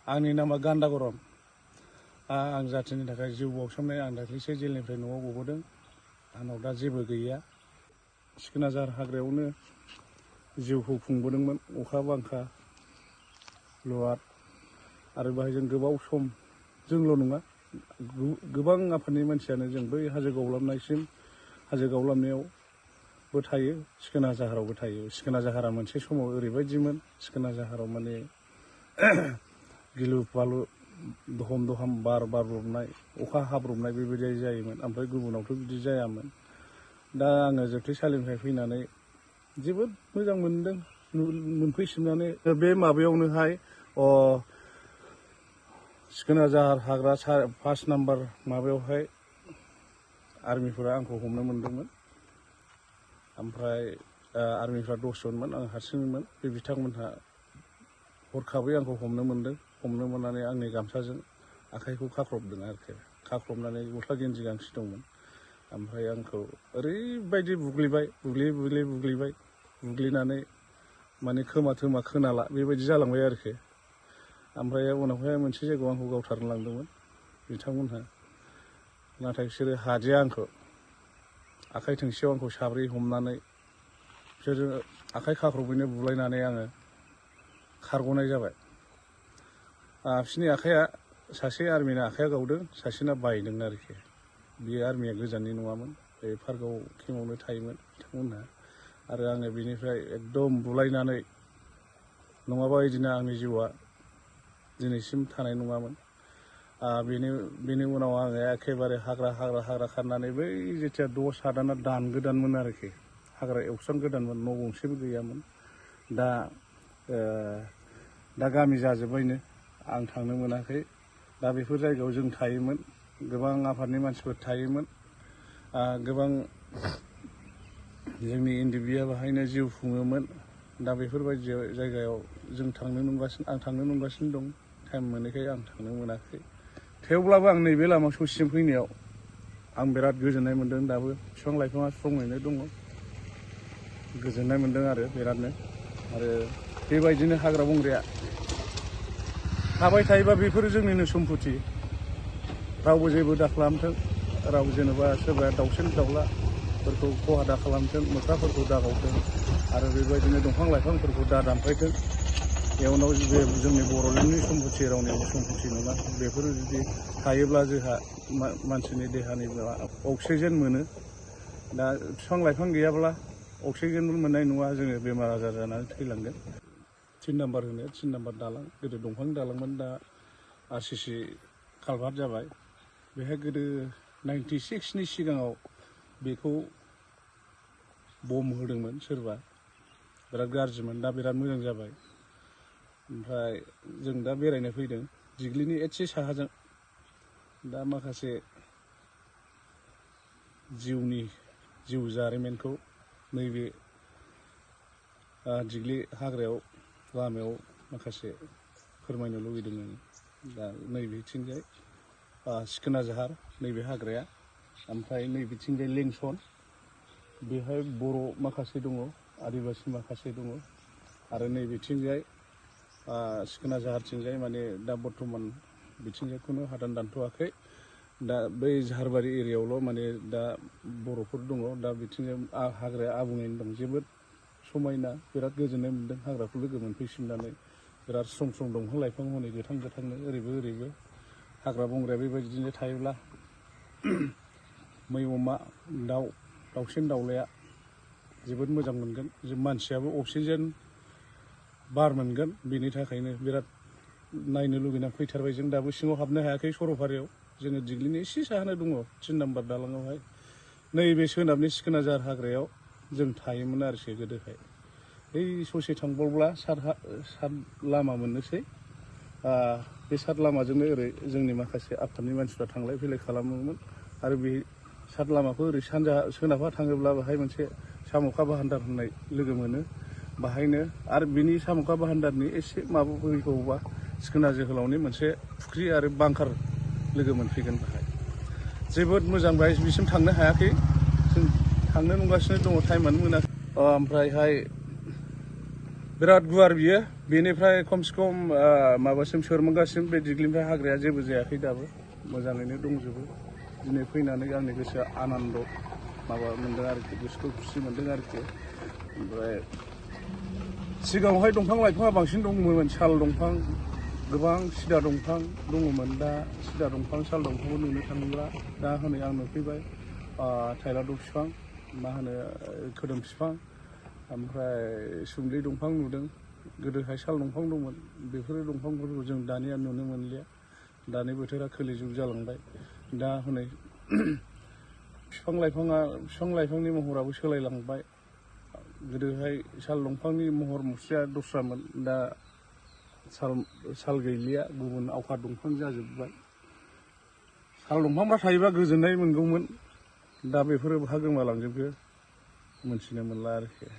आंनि नामा गान्दा गरम। आं जाथिनि थाखाय जिउ बाउसोमनाय। आं दाख्लैसो जेलनिफ्राय न'आव गबोदों। आंनाव दा जेबो गैया। सिखोनाजार हाग्रायावनो जिउखौ खुंबोदोंमोन। अखा बांखा लुवार आरो बाहाय जों गोबाव सम जोंल' नङा, गोबां आफादनि मानसियानो जों बै हाजो गावलाबनायसिम, हाजो गावलाबनायावबो थायो, सिखोना जाहारावबो थायो। सिखोना जाहारा मोनसे समाव ओरैबायदिमोन, सिखोना जाहाराव माने गिलु बालु दहम दहम बार बारब्रबनाय, अखा हाब्रबनाय बेबायदि जायोमोन। ओमफ्राय गुबुनावथ' बिदि जायामोन। दा आङो जोबथेसालिनिफ्राय फैनानै जोबोद मोजां मोनदों मोनफैफिननानै। बे माबायावनोहाय सिखोना जाहार हाग्रा 5 नाम्बार माबायावहाय आर्मिफोरा आंखौ हमनो मोनदोंमोन। ओमफ्राय आर्मिफ्रा 10 जनमोन, आं हारसिङैमोन। बे बिथांमोनहा हरखाबै आंखौ हमनो मोनदों। हमनो मोननानै आंनि गामसाजों आखाइखौ खाख्रबदों आरोखि। खाख्रबनानै गस्ला गेन्जि गांसे दंमोन। ओमफ्राय आंखौ ओरैबायदि बुग्लिबाय, बुग्लिनानै माने खोमा थोमा खोनाला बेबायदि जालांबाय आरोखि। ओमफ्राय उनावहाय मोनसे जायगायाव आंखौ गावथारनो लांदोंमोन बिथांमोनहा। नाथाय बिसोरो हादिया आंखौ। आखाइ थोंसेयाव आंखौ साब्रै हमनानै बिसोरो आखाइ खाख्रबैनो बुलायनानै आङो खारग'नाय जाबाय। बिसोरनि आखाइया, सासे आर्मिना आखाइया गावदों, सासेना बायदों आरोखि। बियो आर्मिया गोजाननि नङामोन, बे पार्कआव केम्पआवनो थायोमोन बिथांमोनहा। आरो आङो बिनिफ्राय एकदम बुलायनानै, नङाबा बिदिनो आंनि जिउआ दिनैसिम थानाय नङामोन। बेनि उनाव आङो एखेबारे हाग्रा खारनानै बै जेथिया 10 सादाना दानगोदानमोन आरोखि, हाग्रा एवस्रांगोदानमोन, न' गंसेबो गैयामोन। दा गामि जाजोब्बायनो, आं थांनो मोनाखै। दा बेफोर जायगायाव जों थायोमोन, गोबां आफादनि मानसिफोर थायोमोन। गोबां जोंनि एनडिबिआ बाहायनो जिउ खुङोमोन। दा बेफोरबायदि जायगायाव आं थांनो नंगासिनो दं। टाइम मोनैखाय आं थांनो मोनाखै। थेवब्लाबो आं नैबे लामा ससेसिम फैनायाव आं बिराद गोजोननाय मोन्दों। दाबो बिफां लाइफाङा स्ट्रङैनो दङ, गोजोननाय मोन्दों आरो बिरादनो। आरो बेबायदिनो हाग्रा बंग्राया थाबाय थायोबा बेफोरो जोंनिनो सम्पति। रावबो जेबो दा खालामथों, रावबो जेनेबा सोरबाया दाउसिन दाउलाफोरखौ खहा दा खालामथों, मोख्राफोरखौ दा गावथों, आरो बेबायदिनो दंफां लाइफांफोरखौ दा दानफायथों। इयुनाव बे जोंनि बर'लेण्डनि सम्पति, रावनिबो सम्पति नङा। बेफोरो जुदि थायोब्ला जोंहा मानसिनि देहानि अक्सिजेन मोनो। दा बिफां लाइफां गैयाब्ला अक्सिजेनबो मोननाय नङा, जोङो बेमार आजार जानानै थैलांगोन। 3 नाम्बार होनो, 3 नाम्बार दालां, गोदो दंफांनि दालांमोन, दा RCC कालभार्ट जाबाय। बेहाय गोदो 96नि सिगाङाव बेखौ बम होदोंमोन सोरबा, बिराद गाज्रिमोन। दा बिराद मोजां जाबाय। ओमफ्राय जों दा बेरायनो फैदों दिग्लिनि एसे साहाजों। दा माखासे जिउ जारिमिनखौ नैबे दिग्लि हाग्रायाव लामायाव माखासे फोरमायनो लुगैदों आं। दा नैबेथिंजाय सिखोना जाहार, नैबे हाग्राया। ओमफ्राय नैबेथिंजाय लेंसन, बेहाय बर' माखासे दङ, आदिबासि माखासे दङ। आरो नैबेथिंजाय सिखोना जाहारथिंजाय माने दा बर्थमान बिथिंजाय खुनु हादान दानथ'वाखै। दा बै जाहारबारि एरियायावल' माने दा बर'फोर दङ। दा बिथिंजाय हाग्राया आबुङैनो दं, जोबोद समायना। बिराद गोजोननाय मोन्दों हाग्राखौ लोगो मोनफैफिननानै। बिराद स्रं दंफां लाइफां हनै गोथांनो ओरैबो हाग्रा बंग्राया बेबायदिनो थायोब्ला मै अमा दाउसिन दाउलाया जोबोद मोजां मोनगोन। मानसियाबो अक्सिजेन बार मोनगोन। बेनि थाखायनो बिराद नायनो लुगैनानै फैथारबाय। जों दाबो सिङाव हाबनो हायाखै सरलपारायाव। जोङो दिग्लिनि एसे साहानो दङ 3 नाम्बार दालाङावहाय। नैबे सोनाबनि सिखोना जाहार हाग्रायाव जों थायोमोन आरोखि गोदोहाय। बै ससे थांबावब्ला सात लामा मोननोसै। बे सात लामाजोंनो ओरै जोंनि माखासे आफादनि मानसिफ्रा थांलाय फैलाय खालामोमोन। आरो बे सात लामाखौ ओरै सोनाबहा थाङोब्ला बेहाय मोनसे साम'खा बाहान्दार होननाय लोगो मोनो। बाहायनो आरो बिनि साम'खा बाहान्दारनि एसे माबा फैबावोबा सिखोना जोहोलावनि मोनसे फुख्रि आरो बांकार लोगो मोनफैगोन। बाहाय जोबोद मोजां। बाहाय बिसिम थांनो हायाखै, जों थांनो नंगासिनो दङ, टाइमानो मोनाखै। ओमफ्रायहाय बिराद गुवार बियो बेनिफ्राय खमसे खम माबासिम सोरमोंगासिम बे दिग्लिनिफ्राय हाग्राया जेबो जायाखै दाबो मोजाङैनो दंजोबो दिनै फैनानै आंनि गोसोआ आनन्द माबा मोन्दों आरोखि गोसोखौ खुसि मोन्दों आरोखि ओमफ्राय सिगाङावहाय दंफां लाइफाङा बांसिन दंमोन साल दंफां गोबां सिदा दंफां दङमोन दा सिदा दंफां साल दंफांखौ नुनो थाङोब्ला दा हनै आं नुफैबाय थाइलारद' बिफां मा होनो खोदोम बिफां ओमफ्राय सुम्लि दंफां नुदों गोदोहाय साल दंफां दंमोन बेफोर दंफांफोरखौ जों दानिया नुनो मोनलिया दानि बोथोरा खोलिजुग जालांबाय दा हनै बिफां लाइफांनि महराबो सोलायलांबाय गोदोहाय साल दंफांनि महर मुस्रिया दस्रामोन दा साल गैलिया गुबुन आवखार दंफां जाजोब्बाय साल दंफांफ्रा थायोबा गोजोननाय मोनगौमोन दा बेफोरो बहा गोमालांजोबखो मोनथिनो मोनला आरोखि